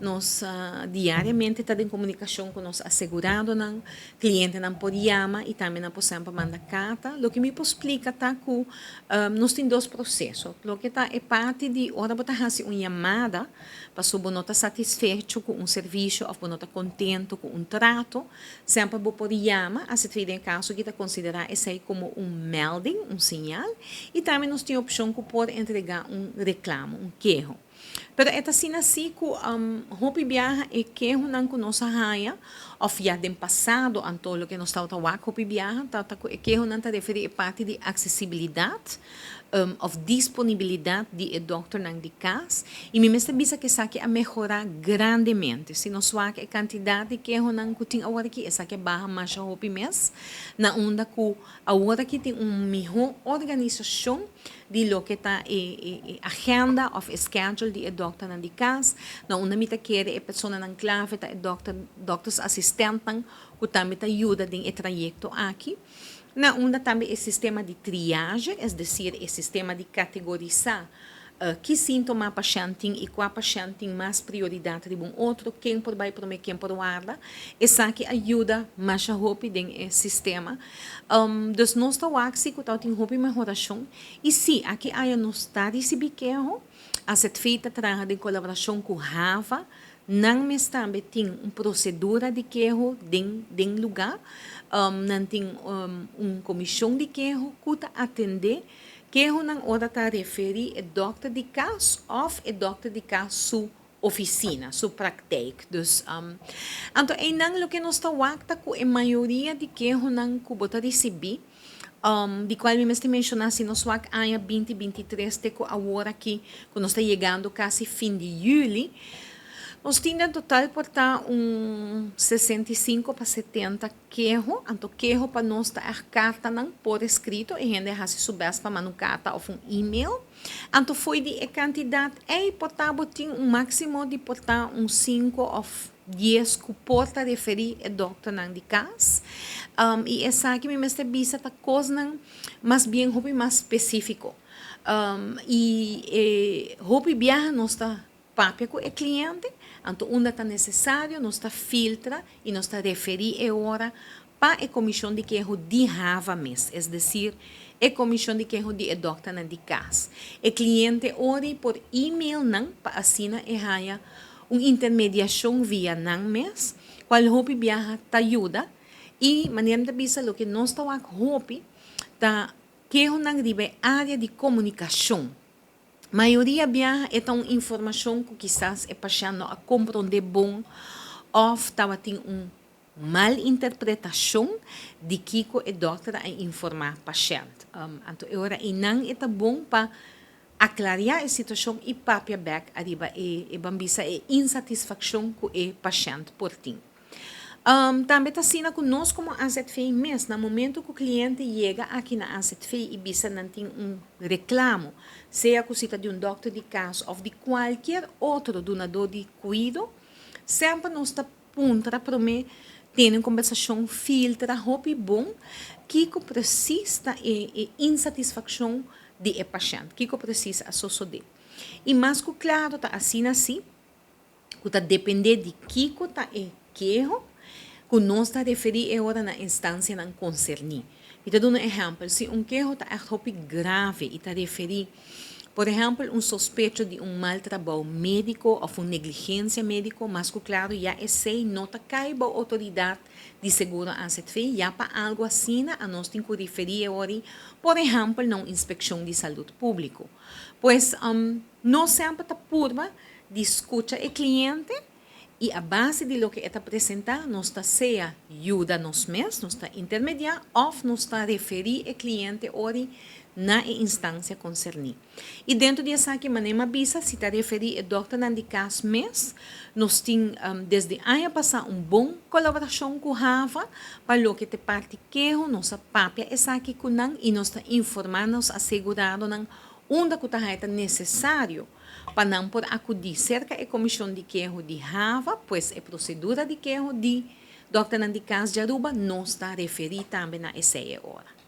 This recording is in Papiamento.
Nos diariamente ta den komunikashon ku nos aseguradonan, klientenan por yama i tambe nan por semper manda karta. Loke mi por splika ta ku nos tin dos proseso. Loke ta e parti di ora bo ta hasi un yamada pasobra bo no ta satisfecho ku un servisio òf bo no ta kontento ku un trato, semper bo por yama. Asina den e kaso aki ta konsiderá esei komo un melding, un señal. I tambe nos tin opshon ku por entregá un reklamo, un keho. Pero e ta asina si ku hopi biaha e kehonan ku nos a haña òf ya den pasado anto loke nos tabata wak hopi biaha tabata ku e kehonan ta referí e parti di aksesibilidat òf disponibilidat di e dòkternan di kas i mi mester bisa ku esaki a mehorá grandemente. Si nos wak e kantidat di kehonan ku tin aworakí esaki a baha masha hopi mes na unda ku aworakí tin un mihó organisashon di loke ta e agenda of e schedule di e dokternan di kas, na unda mi ta kere e personanan klave ta e dokter, doktersassistentnan ku tambe ta yuda den e trayekto aki, na unda tambe e sistema di triage, es desir e sistema di kategorisá ki síntoma pashènt tin i kua pashènt tin mas prioridat riba un otro, ken por bai promé, ken por warda, esaki a yuda masha hopi den e sistema. Dus nos ta wak si ku tabatin hopi mehorashon i si aki aya nos ta risibí keho. AZV ta traha den kolaborashon ku hava. Nan mes tambe tin un prosedura di keho den den lugá. Nan tin un komishon di keho ku ta atendé kehonan ora ta referí e dòkter di kas òf e dòkter di kas su oficina, su praktijk. Dus, anto einan loke nos ta wak ta ku e mayoria di kehonan ku bo ta risibí, di kual mi mester menshoná si nos wak aña 2023 te ku awor aki ku nos ta yegando kasi fin di yüli, nos tin den total por ta un 65 pa 70 keho. Anto keho pa nos ta ègt kartanan por eskrito, e hende a hasi su bèst pa manda un karta òf un email. Anto fo'i di e kantidat ei por ta bo tin un máksimo di por ta un sinku òf 10 ku por ta referí e dòkternan di kas. I esaki mi mester bisa ta kosnan mas bien hopi mas spesífiko. I e hopi biaha nos ta papia ku e kliente, anto unda ta nesesario nos ta filtra i nos ta referí e ora pa e komishon di keho di hava mes, es desir, e komishon di keho di e dòkternan di kas. E kliente ori por e-mail nan pa asina e haña un intermediashon via nan mes, kual hopi biaha ta yuda. I manera mi ta bisa loke nos ta wak hopi ta kehonan riba e área di komunikashon. Mayoria biaha e ta un informashon ku kisas e pashènt no a komprondé bon òf tabatin un mal interpretashon di kiko e dòkter a informá pashènt. Anto e ora einan e ta bon pa aklariá e situashon i papia bèk ariba e e ban bisa e insatisfakshon ku e pashènt por tin. Tambe ta asina ku nos komo AZV mes, na momento ku kliente yega aki na AZV i bisa nan tin un reklamo, sea ku si ta di un dòkter di kas òf di kualkier otro dunadó di kuido, semper nos ta puntra promé, tene un kombersashon, filtra hopi bon kiko presis ta e e insatisfakshon di e pashènt, kiko presis a sosodé. I mas ku klaro ta asina si. Ku ta dependé di kiko ta e keho ku nos ta referí e ora na instansianan konserní. Mi ta duna un ehèmpel, si un keho ta ègt hopi grave i ta referí, por ehèmpel, un sospecho di un mal trabou médiko òf un negligensia médiko, mas ku klaru ya esei no ta kai bou outoridat di seguro AZV, ya pa algu asina a nos tin ku referí e ora ei, por ehèmpel, na un inspekshon di salud públiko. Pues, nos semper ta purba di skucha e kliente i a base di loke e ta presentá nos ta sea yuda nos mes, nos ta intermediá òf nos ta referí e kliente ori na e instansia konserní. I dentro di esaki manera mi a bisa si ta referí e dòkternan di kas mes, nos tin desde aña pasá un bon kolaborashon ku hava pa loke ta e parti keho, nos a papia esaki ku nan i nos ta informá nos aseguradonan unda ku ta haña ta nesesario Pa nan por akudí serka e Komishon di Keho di Hava, pues e prosedura di keho di dòkternan di kas djaruba, nos ta referí tambe na esei e ora.